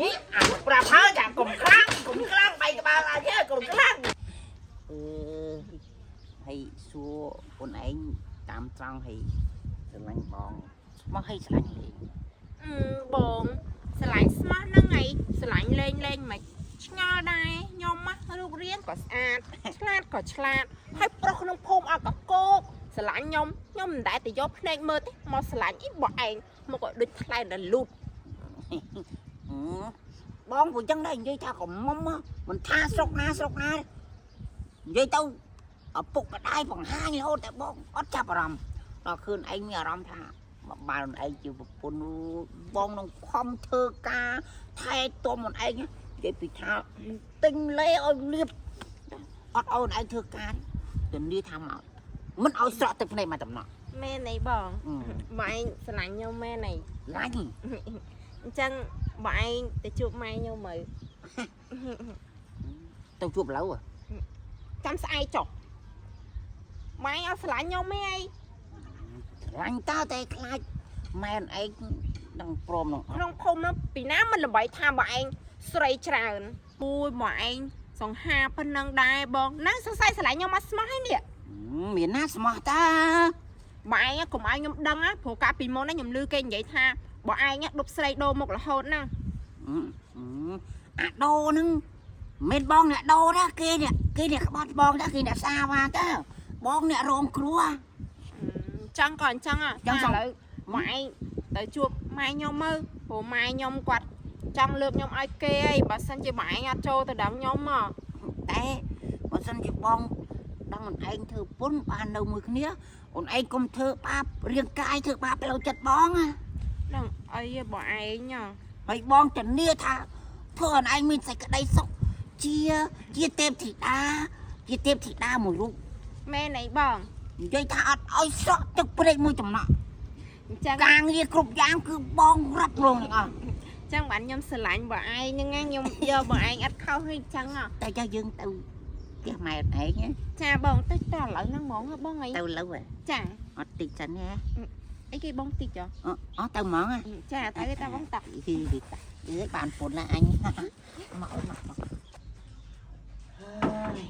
នេះអាប្រាប់ហើយថាកុំខ្លាំងកុំខ្លាំងបែកក្បាលអញហើយកុំខ្លាំង អឺហើយសួរអូនឯងតាមត្រង់ហើយស្រឡាញ់បងស្មោះហើយស្រឡាញ់លេង អឺបងស្រឡាញ់ស្មោះហ្នឹងឯងស្រឡាញ់លេងលេងមិនឆ្ងល់ដែរខ្ញុំណារូបរាងក៏ស្អាតឆ្លាតក៏ឆ្លាតហើយប្រុសក្នុងភូមិឲ្យកកោកស្រឡាញ់ខ្ញុំខ្ញុំមិនដែលទៅយកភ្នែកមើលទេមកស្រឡាញ់អីបោះឯងមកក៏ដូចថ្លែរលូត ហឹមបងក៏ចឹងដែរនិយាយថាកំមុំហ៎មិនថាស្រុកណាស្រុកណានិយាយទៅឪពុកម្ដាយបង្ហាញរហូតតែបងអត់ចាប់អារម្មណ៍ដល់ឃើញឯងមានអារម្មណ៍ថាបើអូនឯងជាប្រពន្ធបងនឹងខំធ្វើការថែទាំអូនឯងនិយាយពីថាទិញលេឲ្យលៀបអត់ឲ្យអូនឯងធ្វើការទេធានាថាមកមិនឲ្យស្រក់ទឹកភ្នែកមកតំណក់ មែនអីបង អឺ បងឯងស្រឡាញ់ខ្ញុំមែនអី ឡាញ់ អញ្ចឹងបងឯងទៅជួបម៉ែខ្ញុំមើល ទៅជួបឥឡូវហ៎ ចាំស្អែកចុះម៉ែអត់ស្រឡាញ់ខ្ញុំទេអី ឡាញ់តើតែខ្លាចម៉ែអូនឯងដឹងព្រមនឹងអត់ ក្នុងភូមិនោះពីណាមិនល្បីថាបងឯងស្រីច្រើនអូយបងឯងសង្ហាប៉ុណ្ណឹងដែរបងហ្នឹងសង្ស័យស្រឡាញ់ខ្ញុំមកស្មោះហើយនេះ មានណាស្មោះតា បងឯងកុំឲ្យខ្ញុំដឹងណាព្រោះកាលពីមុនណាខ្ញុំឮគេនិយាយថាបងឯងដប់ស្រីដូរមុខរហូតណា អាដូហ្នឹងមិនបងអ្នកដូណាគេអ្នកគេអ្នកក្បត់បងតាគេអ្នកសាវ៉ាតាបងអ្នករងគ្រោះ អញ្ចឹងក៏អញ្ចឹងហ่ะ ចឹងសង ឥឡូវបងឯងទៅជួបម៉ែខ្ញុំមើលព្រោះម៉ែខ្ញុំគាត់ចង់លើកខ្ញុំឲ្យគេអីបើសិនជាបងឯងអត់ចូលទៅដឹងខ្ញុំមក តែបើសិនជាបងដឹងអូនឯងធ្វើពុនបាននៅមួយគ្នាអូនឯងកុំធ្វើបាបរាងកាយធ្វើបាបផ្លូវចិត្តបងណា ដឹងអីហ៎បងឯងហ៎ ហើយបងធានាថាធ្វើអូនឯងមានសេចក្តីសុខជាជាទេពធីតាជាទេពធីតាមួយរូប មែនអីបង និយាយថាអត់ឲ្យស្រក់ទឹកព្រែកមួយចំណក់ អញ្ចឹង ការងារគ្រប់យ៉ាងគឺបងរ៉ាប់រងទាំងអស់ អញ្ចឹងបានខ្ញុំស្រឡាញ់បងឯងហ្នឹងណាខ្ញុំយកបងឯងអត់ខុសទេអញ្ចឹងហ៎ តែចាស់យើងទៅផ្ទះម៉ែឯងណា ចាបងទៅតឥឡូវហ្នឹងហ្មងហ៎បងអី ទៅលើហ៎ ចា អត់តិចសិនណា អីគេបងតិចហ៎ អអត់ទៅហ្មងហ៎ ចាទៅគេតាបងតា ហ៊ីហ៊ីអើយបានពុនណាអញមកអូនមកមកហើយ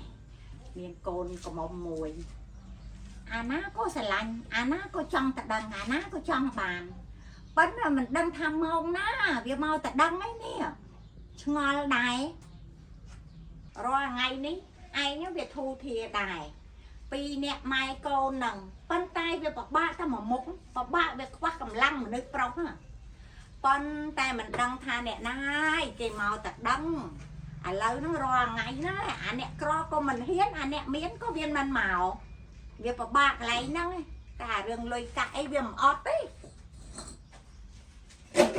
មានកូនកំមុំមួយ អាណាក៏ស្រឡាញ់អាណាក៏ចង់តដឹងអាណាក៏ចង់បានប៉ុន្តែមិនដឹងថាម៉ោងណាវាមកតដឹងឯនេះឆ្ងល់ដែររាល់ថ្ងៃនេះឯងវាធូរធាដែរពីរអ្នកម៉ែកូននឹងប៉ុន្តែវាពិបាកតែមួយមុខពិបាកវាខ្វះកម្លាំងមនុស្សប្រុសហ៎ប៉ុន្តែមិនដឹងថាអ្នកណាឯងគេមកតដឹងឥឡូវហ្នឹងរាល់ថ្ងៃណាអាអ្នកក្រក៏មិនហ៊ានអាអ្នកមានក៏វាមិនមក វាពិបាកកន្លែងហ្នឹងឯងតែអារឿងលុយកាក់អីវាមិនអត់ទេ ប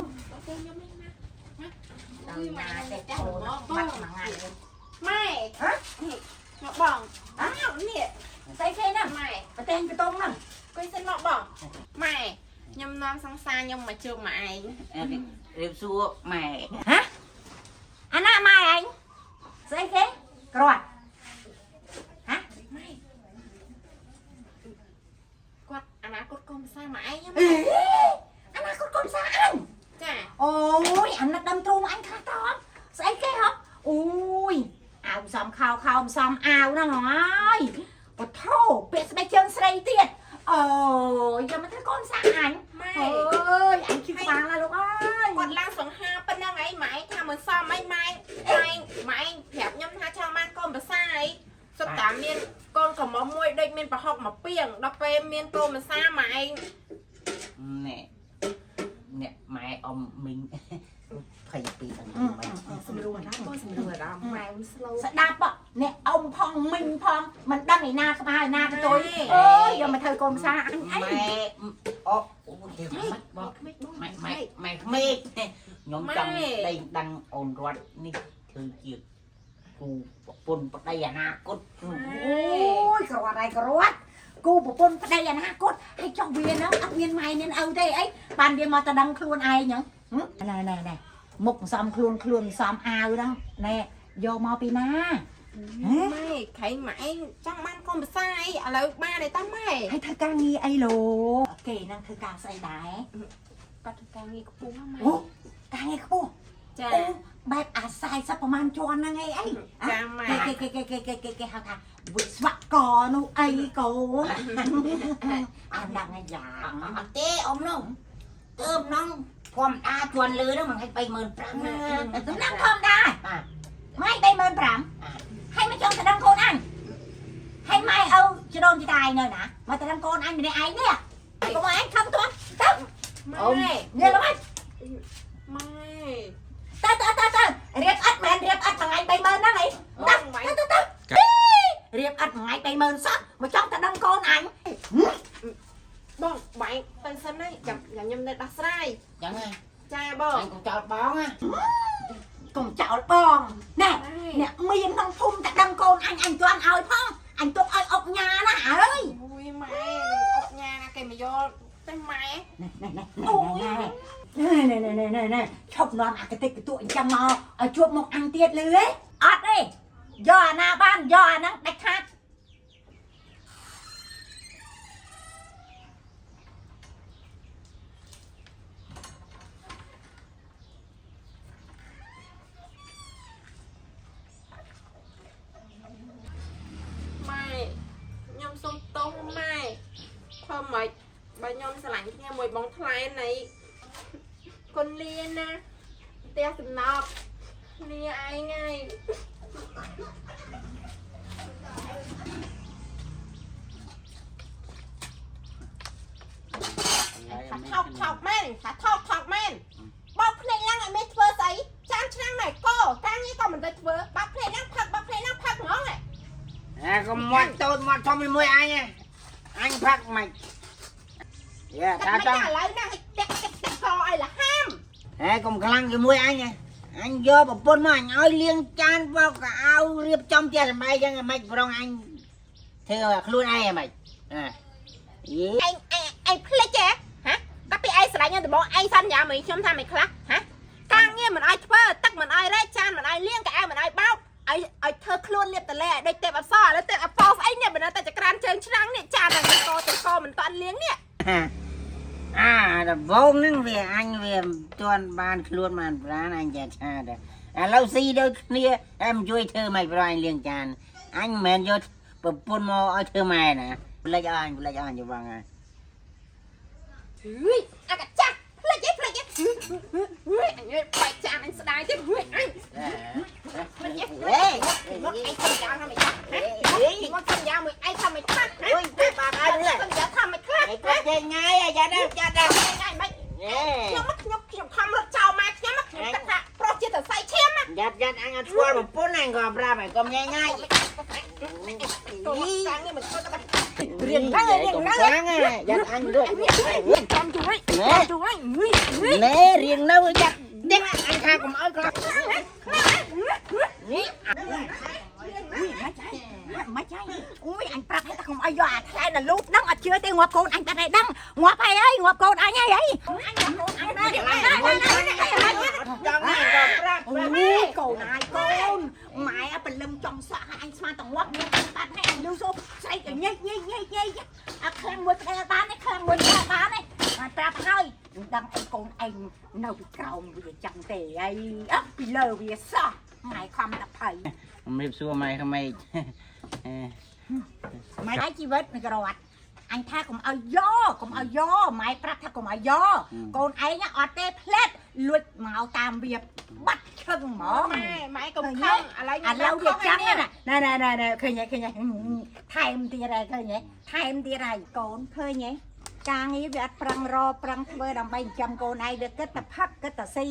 ងខ្ញុំនេះណា ដល់ណាទេកូនបាត់មួយថ្ងៃ ម៉ែ ហ៎ មកបងអើនេះ ស្អីគេហ្នឹង ម៉ែ ប្រទេសកតុងហ្នឹង គួយសិនមកបងម៉ែខ្ញុំនាំសង្សារខ្ញុំមកជួបម៉ែឯង រៀបសួរម៉ែ អាណាម៉ែឯងស្អីគេក្រាត់ ម៉ែគាត់អនាគតកុំសាម៉ែឯង អេអាណាគាត់កុំសាអញ ចា អូយអាណិតដើមទ្រូងអញខ្លះតអត់ស្អីគេហ៎អូយអាវសំខោខោមិនសំអាវហ្នឹងហើយបថោពាក់ស្បែកជើងស្រីទៀតអូយយកមកធ្វើកូនសាអញ ម៉ែ អើយអញឈឺក្បាលណាស់លោកអើយ គាត់ឡើងសង្ហាប៉ុណ្ណឹងឯងម៉ែថាមិនសមអីម៉ែម៉ែម៉ែប្រាប់ខ្ញុំថាចង់បានកូនប្រសាអីសុទ្ធតែមានកូនកំមុំមួយដូចមានប្រហុកមកពីងដល់ពេលមានកូនប្រសាម៉ែឯង ណែអ្នកម៉ែអ៊ំមីង22អញមិន សម្រួលអារម្មណ៍បងសម្រួលអារម្មណ៍ម៉ែមិន slow ស្ដាប់ហ៎អ្នកអ៊ំផងមីងផងមិនដឹងឯណាក្បាលឯណាកតុយអើយយកមកធ្វើកូនសាអញអី ម៉ែអូអូទេមិនបង ក្មេកបង ម៉ែម៉ែម៉ែក្មេកខ្ញុំចង់ដេញដឹងអូនរត់នេះធ្វើជាគូប្រពន្ធប្តីអនាគត អូយក្រាត់ហើយក្រាត់គូប្រពន្ធប្តីអនាគតហើយចុះវាហ្នឹងអត់មានម៉ែមានឪទេអីបានវាមកតដឹងខ្លួនឯងហ្នឹងណែណែណែមុខសំខ្លួនខ្លួនសំអាវហ្នឹងណែយកមកពីណា ម៉ែខែម៉ែឯងចង់បានកូនប្រសាអីឥឡូវបានទេតាម៉ែ ហើយធ្វើការងារអីលោគេហ្នឹងធ្វើការស្អីដែរ គាត់ធ្វើការងារខ្ពស់ម៉ែ អូការងារខ្ពស់ ចា អូ ប្រហែលជាន់ហ្នឹងអីអី ចាម៉ែ គេគេគេគេគេគេគេហៅថាវិស្វករនោះអីកូនអាហ្នឹងឯយ៉ាង អត់ទេអ៊ំនោះទៅម្ដងធម្មតាជន់លើហ្នឹងមួយថ្ងៃ35000ណា សំណាងធម្មតាម៉ែ35000ហើយមកចង់ទៅដឹងកូនអញហើយម៉ែឪចដូនជីតាឯងនៅណាមកទៅដឹងកូនអញម្នាក់ឯងនេះកុំឲ្យឯងខំទាន់ទៅ ម៉ែ និយាយមក ម៉ែ ទៅទៅទៅទៅរៀបអត់មែនរៀបអត់មួយថ្ងៃ30000ហ្នឹងអី បងម៉ែ ទៅទៅទៅរៀបអត់មួយថ្ងៃ30000សោះមកចង់ទៅដឹងកូនអញ បងបែកទៅសិនហើយចាំខ្ញុំនៅដោះស្រាយ ចឹងហ៎ ចាបង អញកុំចោលបងណា កុំចោលបងណែអ្នកមានក្នុងភូមិតែដឹងកូនអញអញជន់ឲ្យផងអញទុកឲ្យអុកញ៉ាណាអើយ អូយម៉ែអុកញ៉ាណាគេមកយកតែម៉ែ ណែណែណែណែណែណែណែឈប់នាំអាកតិកតួអញ្ចឹងមកឲ្យជួបមុខអញទៀតលឺទេអត់ទេយកអាណាបានយកអាហ្នឹងដាច់ខាត ម៉ែខ្ញុំសុំទោសម៉ែធ្វើម៉េចបើខ្ញុំស្រឡាញ់គ្នាមួយបងថ្លៃណៃគុនលាណាផ្ទះសំណប់លាឯងហើយ ថាថោកថោកមែនថាថោកថោកមែនបោកភ្នែកឡើងឲ្យមេធ្វើស្អីចានឆ្នាំងណែកការងារក៏មិនទៅធ្វើបាក់ភ្នែកឡើងផឹកបាក់ភ្នែកឡើងផឹកហ្មងហ៎ អាកុំមាត់តូចមាត់ធំជាមួយអញអញផឹកមិនយ៉ា តែ ថាចង់ មិនឥឡូវហ្នឹងឲ្យតាក់តាក់តាក់កឲ្យលហាម ហេកុំខ្លាំងជាមួយអញអញយកប្រពន្ធមកអញឲ្យលាងចានបោកកៅអៅរៀបចំផ្ទះសម្បែងចឹងមិនប្រងអញធ្វើខ្លួនឯងហ្មងអាយី ឯងឯងឯងភ្លេចទេហ៎កាពីឯងស្រឡាញ់ខ្ញុំដំបងឯងសន្យាមួយខ្ញុំថាមិនខ្លះហ៎ការងារមិនឲ្យធ្វើទឹកមិនឲ្យរែកចានមិនឲ្យលាងកៅអៅមិនឲ្យបោកឲ្យឲ្យធ្វើខ្លួនលៀបតលែឲ្យដូចទេពអប្សរឥឡូវទេពអប្សរស្អីនេះមិនតែចក្រានជើងឆ្នាំងនេះចានហ្នឹងកទៅកមិនតាន់លាងនេះ អាដំបងហ្នឹងវាអញវាមិនទាន់បានខ្លួនបានប្រានអញចេះថាដែរឥឡូវស៊ីដូចគ្នាអែមជួយធ្វើមិនប្រអញលាងចានអញមិនមែនយកប្រពន្ធមកឲ្យធ្វើម៉ែណាផ្លេចអញផ្លេចអញច្បងហើយ ហឺយអាកាចាស់ភ្លេចឯងភ្លេចឯងហឺយអញបែកចានអញស្ដាយទៀតហឺយអញភ្លេចឯងមកឯងធ្វើយ៉ាងថាមិនខ្លះមកធ្វើយ៉ាងមួយឯងថាមិនខ្លះ អូយទៅបាក់ហើយនេះ ធ្វើយ៉ាងថាមិនខ្លះ ឯងគាត់ចេះងាយអាយ៉ាដល់យ៉ាដល់ ថ្ងៃមិនខ្ញុំខ្ញុំខ្ញុំខំរត់ចោលម៉ែខ្ញុំខ្ញុំគិតថាប្រុសជាតសៃឈាម យ៉ាត់យ៉ាត់អញអត់ស្គាល់ប្រពន្ធអញក៏ប្រាប់ឲ្យកុំញ៉ៃងាយ តោះកាងនេះមិនធ្វើតែ រៀងទៅរៀងទៅយ៉ាត់អញរួច ចាំជួយជួយ ណែរៀងនៅយ៉ាត់នេះអញថាកុំឲ្យខ្លាំងនេះ មិនចៃមិនចៃអូយអញប្រាប់ឲ្យតែកុំឲ្យយកអាថ្លៃដល់លូបហ្នឹងអត់ជឿទេងាប់កូនអញបាត់ហើយដឹងងាប់ហើយអើយងាប់កូនអញហើយអីអញងាប់កូនអញដែរ ចង់អញក៏ប្រាប់ អូយកូនអាយកូនម៉ែព្រលឹមចង់សក់ឲ្យអញស្មានតងាប់ងាប់បាត់ហើយអញលឺសូស្អែកញែកញែកញែកញែកអាខ្លាំងមួយផ្ដេបានទេខ្លាំងមួយផ្ដេបានទេបានប្រាប់ហើយមិនដឹងអីកូនឯងនៅពីក្រោមវាចឹងទេអីអើពីលើវាសោះម៉ែខំតែភ័យ ជំរាបសួរម៉ែក្មេក ម៉ែឯងជីវិតមិនក្រត់អញថាកុំឲ្យយកកុំឲ្យយកម៉ែប្រាប់ថាកុំឲ្យយកកូនឯងអត់ទេផ្លែតលួចមកតាមវាបាត់ឈឹងហ្មង ម៉ែម៉ែកុំខឹងឥឡូវ ឥឡូវវាចឹងណាណែណែណែណែឃើញទេឃើញទេថែមទៀតហើយឃើញទេថែមទៀតហើយកូនឃើញទេការងារវាអត់ប្រឹងរប្រឹងធ្វើដើម្បីចិញ្ចឹមកូនឯងវាគិតតែផឹកគិតតែស៊ី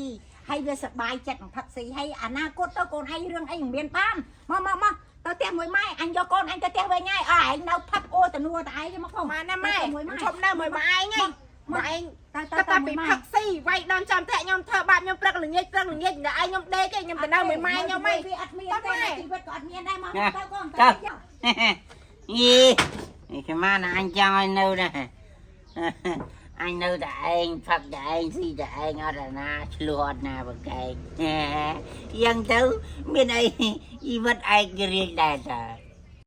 ហើយវាសប្បាយចិត្តនឹងផឹកស៊ីហើយអនាគតទៅកូនឯងរឿងអីមិនមានបានមកមកមកទៅផ្ទះមួយម៉ែអញយកកូនអញទៅផ្ទះវិញហើយអើឯងនៅផឹកអូតនួតឯងមកផង ម៉ែណាម៉ែឈប់នៅមួយម៉ែឯងហីម៉ែឯង ទៅទៅ តែ ទៅមួយម៉ែ ពីផឹកស៊ីវាយដល់ចាំតែខ្ញុំធ្វើបាបខ្ញុំព្រឹកល្ងាចព្រឹកល្ងាចដល់ឯងខ្ញុំដេកឯងខ្ញុំទៅនៅមួយម៉ែខ្ញុំឯង វាអត់មានទេជីវិតក៏អត់មានដែរមកទៅកូនទៅ យីនេះខ្ញុំណាអញចង់ឲ្យនៅណាអញនៅតែឯងផឹកតែឯងស៊ីតែឯងអត់អាណាឆ្លោះអត់ណាប្រកែកយ៉ាងទៅមានអីជីវិតឯងរាជដែរតា